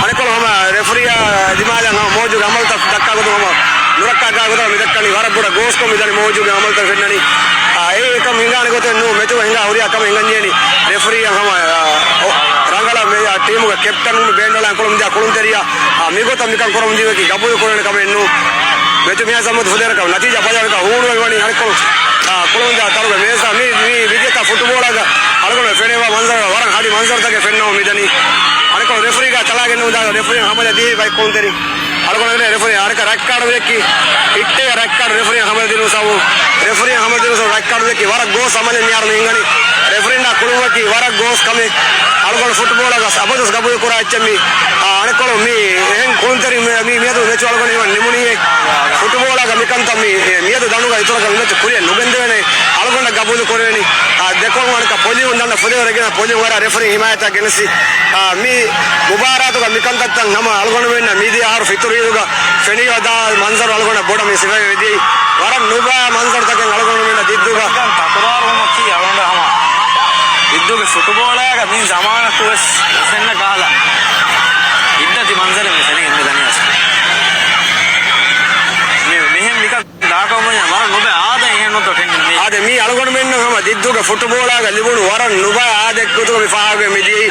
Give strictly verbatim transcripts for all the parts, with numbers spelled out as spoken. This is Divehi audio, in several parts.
އަނެއްކޮޅު ހަމަ ރެފަރީއާ ދިމާލަށް ހަމަ މޯޒުގެ އަމަލުތައް ދައްކާ ގޮތުން ހަމަ ނުރައްކާ ގޮތަށް މި ދައްކަނީ ވަރަށް ބޮޑަށް ގޯސްކޮށް މިދަނީ މޯޒުގެ އަމަލުތައް ފެންނަނީ. އާ، އެ އެކަން ހިނގާނެ ގޮތެއް ނޫން. މެޗުގަ ހިނގާ ހުރިހާ ކަމެއް ހިނގަންޖެހެނީ ރެފަރީއާ ހަމަ، އާ، އޮ، ރަނގަޅަށް މި، އާ، ޓީމުގެ ކެޕްޓަން ބޭންޑްވަޅާ ކުޅުން ދިޔަ ކުޅުންތެރިޔާ، އާ، މިގޮތަށް މިކަން ކުރަމުން ދީވަކީ ގަބޫލު ކުރެވޭނެ ކަމެއް ނޫން. މެޗު މިހާ ސަމަތު ފުދޭވަރަކަށް ނަތީޖާ ފަދަވަރަކަށް ހޫނުވެވަނީ އަނެއްކޮޅު، އާ، ކުޅުން ދިޔަ ތަރުގެ މޭޒާ މި، މި ވިދިޔަތާ ފުޓުބޯޅައިގަ އަޅުގަނޑު ފެނޭވާ މަންޒަރު ވަރަށް ހަޑި މަންޒަރުތަކެއް ފެންނަމުން މިދަނީ. އަނެއްކޮޅު ރެފަރީގަ ތަޅާގެން ނޫން ދާ ރެފަރީ ހަމަލަ ދީ ބައި ކުޅުންތެރި. އަޅުގަނޑު ރެފަރީ އަރަކަ ރެޑް ކާޑު ދެއްކި. އިއްޓޭ ރެޑް ކާޑު ރެފަރީ ހަމަލަ ދިނު ސަބަބު. ރެފަރީ ހަމަލަ ދިނު ސަބަބު ރެޑް ކާޑު ދެއްކި ވަރަށް ގޯސް އަމަލެއް މިހާރު މި ހިނގަނީ. ރެފަރީންނާ ކުޅުންވަކީ ވަރަށް ގޯސް ކަމެއް. އަޅުގަނޑު ފުޓްބޯޅައިގަ އަބަދުވެސް ގަބޫލު ކުރާ އެއްޗެއް މީ. އާ، އަނެއްކޮޅު މީ އެހެން ކުޅުންތެރި މި، މި، މިއަދު މެޗު އަޅުގަނޑު ނިމުނީ. ފުޓުބޯޅައިގަ މިކަންތައް މި، މިއަދު ދަނޑުގަ އިތުރަކަށް މި މެޗު ކުރިއަށް ނުގެންދެވޭނެ. އަޅުގަނޑަށް ގަބޫލު ކުރެވެނީ. އާ، ދެކޮޅު އަނެއްކާ ޕޮލިއުން ދަނޑަށް ފުދޭވަރަށް ގެނަ ޕޮލިއުން ވަރަށް ރެފަރީ ހިމާޔަތާ ގެނެސް. އާ، މި މުބާރާތުގަ މިކަންތައްތައް ހަމަ އަޅުގަނޑުމެންނަށް މިދިޔަ އަހަރު ފިތުރު އީދުގަ ފެނިވަދާ މަންޒަރު އަޅުގަނޑަށް ބޮޑަށް މި ސިފައި ވެދިޔައީ. ވަރަށް ނުބައި މަންޒަރުތަކެއް އަޅުގަނޑުމެންނަށް ދިއްދޫގަ. ނިކަން ތަކުރާރުވުމަކީ އަޅުގަނޑަށް ހަމަ ދިއްދޫގެ ފުޓުބޯޅައިގަ މި ޒަމާނަކު ވެސް ފެންނަ ކަހަލަ އިއްދަތި މަންޒަރެއް މި ފެނިގެން މި ދަނީ އަސް. މި، މިހެން މިކަން ދާކަމުން ވަރަށް ނުބައި އާދަ އެހެން ނުތޯ ފެންނަނީ. އާދެ، މީ އަޅުގަނޑުމެންނަށް ހަމަ ދިއްދޫގެ ފުޓުބޯޅައިގަ ލިބުނު ވަރަށް ނުބައި އާދައެއް ގޮތުގަ މި ފާހަގަވެ މިދިޔައީ.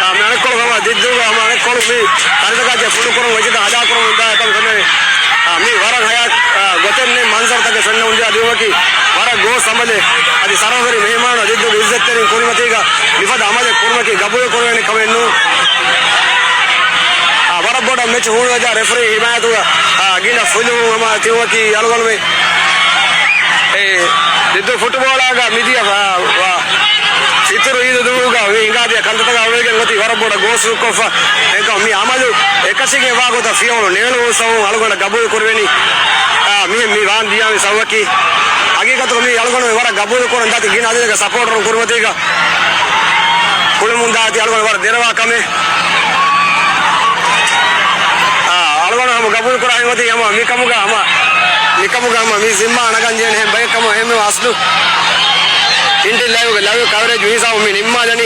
އާ، މި އަނެއްކޮޅު ހަމަ ދިއްދޫގަ ހަމަ އަނެއްކޮޅު މި ތަރިތަކާ ޖެ ފުނުކުރުން ވެއްޖެތަ ހަދާކުރަމުން ދާ އެކަން ފެންނަނީ. އާ، މީ ވަރަށް ހަޔާތް، އާ، ގޮތެއް ނެތް މަންޒަރުތަކެއް ފެންނަމުން ދިޔަ ދިއުމަކީ ވަރަށް ގޯސް އަމަލެއް. އަދި ސަރަހައްދު މެހެމާނު ދިއްދޫގެ އިއްޒަތްތެރިން ކުރިމަތީގަ މިފަދަ އަމަލެއް ކުރުމަކީ ގަބޫލު ކުރެވޭނެ ކަމެއް ނޫން. އާ، ވަރަށް ބޮޑަށް މެޗު ހޫނުވެދާ ރެފަރީ ހިމާޔަތުގަ، އާ، ގިނަ ފުލުހުން ހަމަ ތިއުމަކީ އަޅުގަނޑުމެން އެ ދިއްދޫ ފުޓުބޯޅައިގަ މިދިޔަ، އާ، ވާ ފިތުރު އީދު ދުވަހުގަ މި ހިނގާދިޔަ ކަންތައްތަކާ އޮވެގެން އޮތީ ވަރަށް ބޮޑަށް ގޯސްކޮށްފަ. އެކަމް މި އަމަލު އެކަށީގެން ވާ ގޮތަށް ފިޔަވަޅު ނޭޅު ސަބަބުން އަޅުގަނޑަށް ގަބޫލު ކުރެވެނީ. އާ، މި، މި ވާން ދިޔާ މި ސަބަބަކީ ހަގީގަތުގަ މީ އަޅުގަނޑު ވަރަށް ގަބޫލު ކުރަން ދާތި ގިނަ އަދަދެއްގެ ސަޕޯޓަރުން ކުރިމަތީގަ ކުޅުމުން ދާތި އަޅުގަނޑު ވަރަށް ދެރަވާ ކަމެއް. އާ، އަޅުގަނޑު ހަމަ ގަބޫލު ކުރާ ހިނގޮތީ ހަމަ މިކަމުގަ ހަމަ، މިކަމުގަ ހަމަ މި ޒިންމާ ނަގަން ޖެހޭނެ ހެން ބައެއް ކަމަށް އެހެންމެ އަސްލު. އިންޓި ލައިވްގެ ލައިވް ކަވަރޭޖް މިހިސާބު މި ނިންމާލަނީ.